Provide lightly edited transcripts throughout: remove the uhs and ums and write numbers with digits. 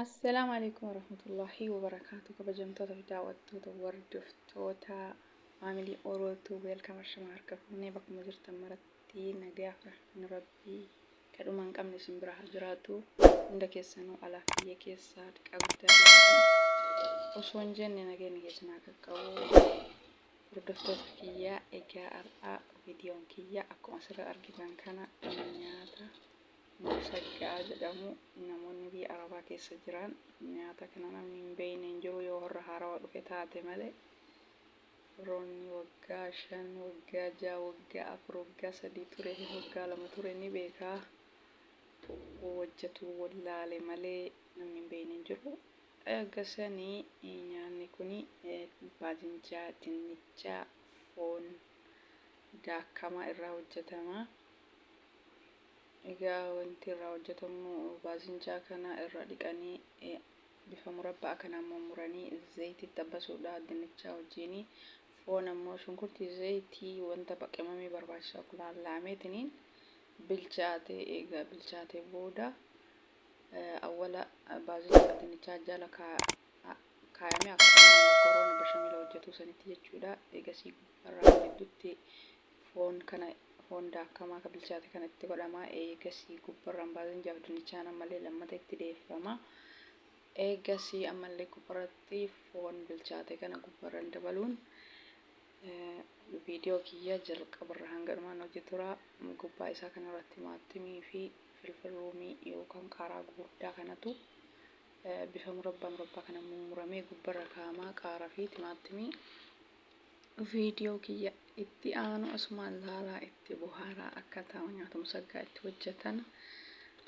Assalaamu alaikum warahmatullahi wabarakaatu. Kabajamtoota fi daawwattoota, hordoftoota faamilii Orootuu, welcome, ashama harka fuunee. Bakkuma jirtan maratti nagaa fi rahmanni Rabbii kadhuma hin qabne isin bira haa jiraatu. Hunda keessanuu alaa fi biyya keessaa, xiqqaa guddaa keessan osoo hin jenne, nageenya keessan haa qaqqabu. Hordoftoota kiyyaa, egaa har'aa viidiyoon kiyya akkuma asirra argitan kana nyaata musaggaa jedhamu. Namoonni biyya Arabaa keessa jiran nyaata kana namni hin beekne hin jiru, yoo warra haarawa dhufe taate malee. Warroonni waggaa 5, waggaa 6, waggaa 4, waggaa 3 ture, waggaa 2 ture ni beekaa. Hojjetu wallaale malee namni hin beekne hin jiru. Eegasanii nyaanni kun baazinjaa, dinnichaa, foon daakamaa irraa hojjetama. Egaa wanti irraa hojjetamu baazinjaa kana irra dhiqanii bifa murabbaa kanaan mummuranii zayitiitti abbasuudha dinnichaa wajjin. Foon ammoo shunkurtii, zayitii, wanta baqamamee barbaachisu laalaameetiniin bilchaate. Egaa bilchaate booda awwala baazinjaa dinnichaa jala kaayamee akkuma mokoroona bashamela hojjetu sanitti jechuudha. Eegasii gubbarraa gidduutti foon kana, foon daakamaa ka bilchaate kana itti godhama. Eegasii gubbarraan baazinjaaf dinnichaan ammallee lammata itti deeffama. Eegasii ammallee gubbarratti foon bilchaate kana gubbarraan dabaluun, viidiyoo kiyya jalqabarra hanga dhumaan hojii tura. Gubbaa isaa kanarratti timaatimii fi filfil ruumii yookaan qaaraa gurguddaa kanatu bifa murabbaa murabbaa kana mummuramee gubbarra kaa'ama, qaaraa fi timaatimii. Viidiyoo kiyya itti aanu asumaan laalaa itti bohaaraa. Akkaataa nyaata musaggaa itti hojjetan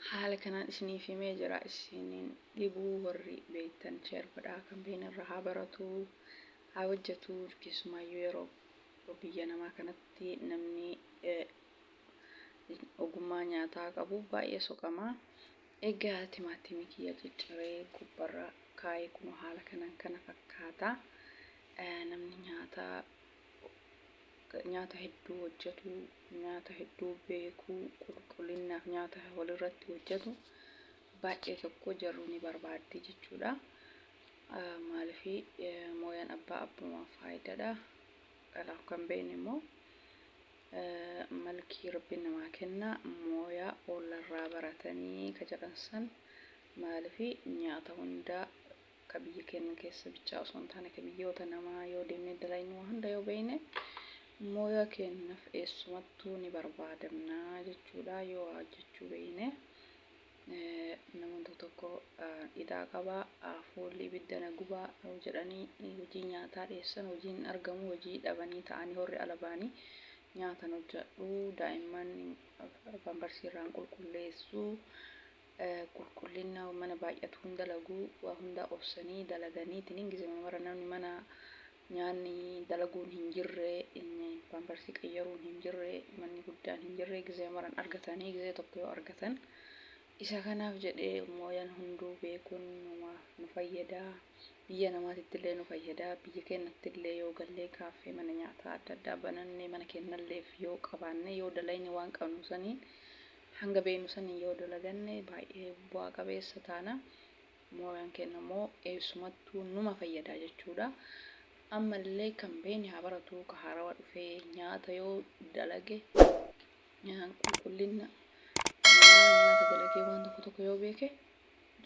haala kanaan isiniif himee jira. Isiniin dhibuu, warri beektan share godhaa, kan beekne irraa haa baratu, haa hojjetu. Keessumaayyuu yeroo biyya namaa kanatti namni ogummaa nyaataa qabu baay'ee soqama. Egaa timaatimii kiyya cicciree gubbarra kaayee kun haala kanaan kana fakkaata. Namni nyaata hedduu hojjetu, nyaata hedduu beekuu, qulqullinaaf nyaata walirratti hojjetu baay'ee tokko jarru ni barbaaddi jechuudha. Maaliif, mooyaan abbaa abbumaaf faayidaadha. Kanaaf kan beekne immoo malkii Rabbiin namaa kenna, mooyaa oollarraa baratanii ka jedhan san. Maaliif, nyaata hundaa ka biyya keenya keessa bichaa osoo hin taane, ka biyyoota namaa yoo deemnee dalaynu, waa hunda yoo beekne, mooyaa keenyaaf eessumattuu ni barbaadamna jechuudha yoo waa hojjechuu beekne. Namoonni tokko tokko hidhaa qabaa, fuulli ibidda na gubaa jedhanii hojii nyaataa dhiyeessan, hojiin argamu, hojii dhabanii ta'anii horri ala ba'anii nyaatan hojjedhu, daa'imman pamparsiirraan qulqulleessuu, qulqullina mana baay'atuun dalaguu, waa hundaa obsanii dalaganiitiin gizema mara namni mana nyaanni dalaguun hin jirre, pamparsii qayyaruun hin jirre, manni guddaan hin jirre, gizee maran argatanii, gizee tokko yoo argatan. Isa kanaaf jedhee mooyaan hunduu beekuun numaaf nu fayyada. Biyya namaatitti illee nu fayyada. Biyya keenyatti illee yoo gallee kaaffee, mana nyaataa adda addaa banannee, mana keenyalleef yoo qabaanne, yoo dalayne, waan qabnu saniin, hanga beeknu saniin yoo dalaganne, baay'ee bu'aa qabeessa taana. Mooyaan keenya immoo eessumattuu numa fayyada jechuudha. Ammallee kan beekne haa baratu, ka haarawaa dhufee nyaata yoo dalage, qulqullina manaa nyaata dalagee, waan tokko tokko yoo beeke,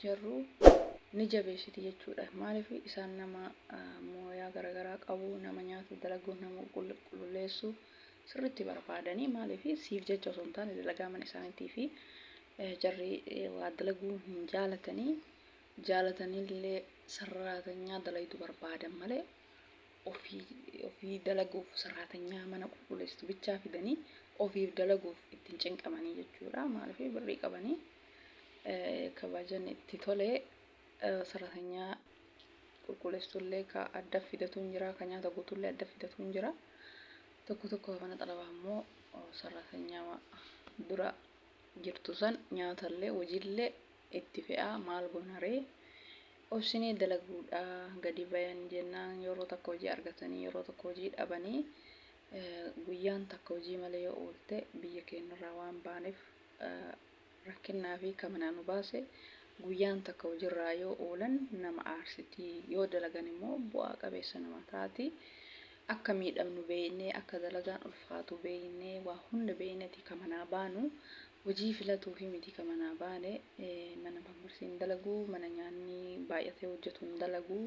jarru ni jabeessiti jechuudha. Maaliif, isaan nama mooyaa garaagaraa qabu, nama nyaata dalagu, nama qulqulleessu sirriitti barbaadanii. Maaliif, siif jecha osoo hin taane, dalagaa mana isaaniitii fi jarri waa dalaguu hin jaalatanii. Jaalatanillee sarraatanyaa dalaytu barbaadan malee, ofii ofii dalaguuf sarraatanyaa mana qulqulleessitu bichaa fidanii ofiif dalaguuf ittiin cinqamanii jechuudha. Maaliif, birrii qabanii kabajan itti tolee sarraatanyaa qulqulleessitullee ka adda fidatu hin jira, ka nyaata guutullee adda fidatu hin jira. Tokko tokko mana xalabaa immoo sarraatanyaa dura jirtu san nyaatallee hojiillee itti fe'aa. Maal goonaree, obsinee dalaguudha. Gadi bayan jennaan yeroo takka hojii argatanii, yeroo tokko hojii dhabanii, guyyaan takka hojii malee yoo oolte, biyya keenyarraa waan baaneef rakkinnaa fi kamanaa nu baase. Guyyaan takka hojirraa yoo oolan nama aarsiti, yoo dalagan immoo bu'aa qabeessa nama taati. Akka miidhamnu beeynee, akka dalagaan ulfaatu beeynee, waa hunda beeyneeti ka manaa baanu. Hojii filatuufi miti ka manaa baane. Mana pamparsi hin dalagu, mana nyaanni baay'atee hojjetu hin dalagu.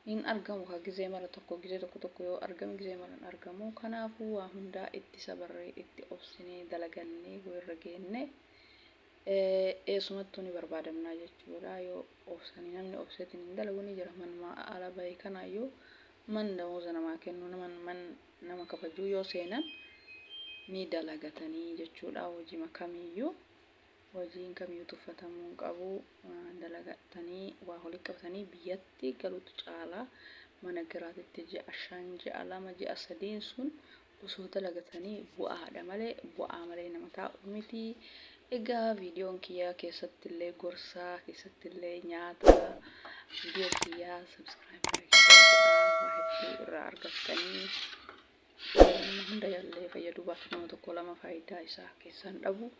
Hin argamu ka gizee mara tokko, gizee tokko tokko yoo argame gizee mara hin argamu. Kanaafuu waa hundaa itti sabarree, itti obsinee dalagannee irra geenne eessumattuu ni barbaadamnaa jechuudha. Yoo obsanii namni obseetiin hin dalagu ni jira. Manuma ala bahe kanaayyuu man damooza namaa kennu, nama man nama kabajuu yoo seenan ni dalagatanii jechuudha. Hojii kamiyyuu, hojiin kamiyyuu tuffatamuu hin qabu. Dalagatanii waa walitti qabatanii biyyatti galuutu caalaa mana giraatitti ji'a 5, ji'a 2, ji'a 3n sun osoo dalagatanii bu'aadha malee bu'aa malee nama taa'u miti. Egaa viidiyoon kiyyaa keessatti illee gorsaa, keessatti illee nyaata. Viidiyoo kiyyaa subscribe, like, share godhaa, waa hedduu irraa argattanii. Nama hunda illee fayyaduu baatu nama tokko lama faayidaa isaa keessaan dhabu.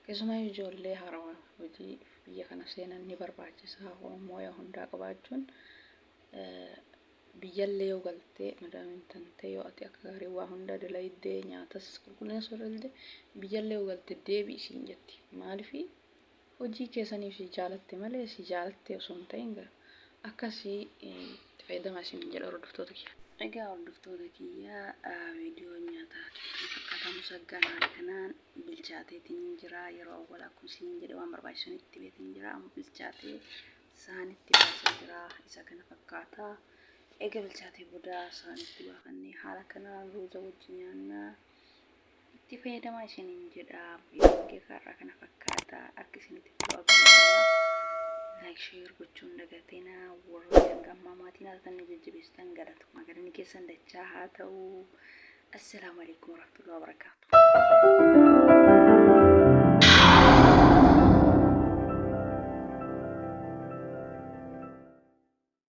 Keessumaa ijoollee haarawaa hojii biyya kana seenan ni barbaachisa. Mooyaa hundaa qabaachuun biyyallee yoo galtee madaamiin tantee yoo ati akka gaarii waa hunda dalaydee, nyaatas qulqullina sooralde, biyyallee yoo galte deebi'i siin jetti. Maalifi hojii keessaniif si jaalatte malee si jaalatte osoo hin ta'in akkasii itti fayyadamaa isin jedha, hordoftoota kiyya. Egaa hordoftoota kiyya, viidiyoo nyaataa kana fakkaata. Musaggaan haala kanaan bilchaateetiin jira. Yeroo awwalaa akkuma isiniin jedhe waan barbaachisu itti beetiin jira. Amma bilchaatee saanitti baasee jira. Isa kana fakkaata. Eega bilchaatee booda saanitti baafannee haala kanaan ruuza wajjin nyaannaa. Itti fayyadamaa isiniin jedha. Viidiyoon kee har'aa kana fakkaata. Akka isinitti tolu abdiin qaba. Like, share gochuun dagatinaa. Warra hanga ammaa maatiin haa ta'an jajjabeessitan galatoomaa. Galanni keessan dachaa haa ta'u. Assalaamu alaikum warahmatullahi wabarakatuh.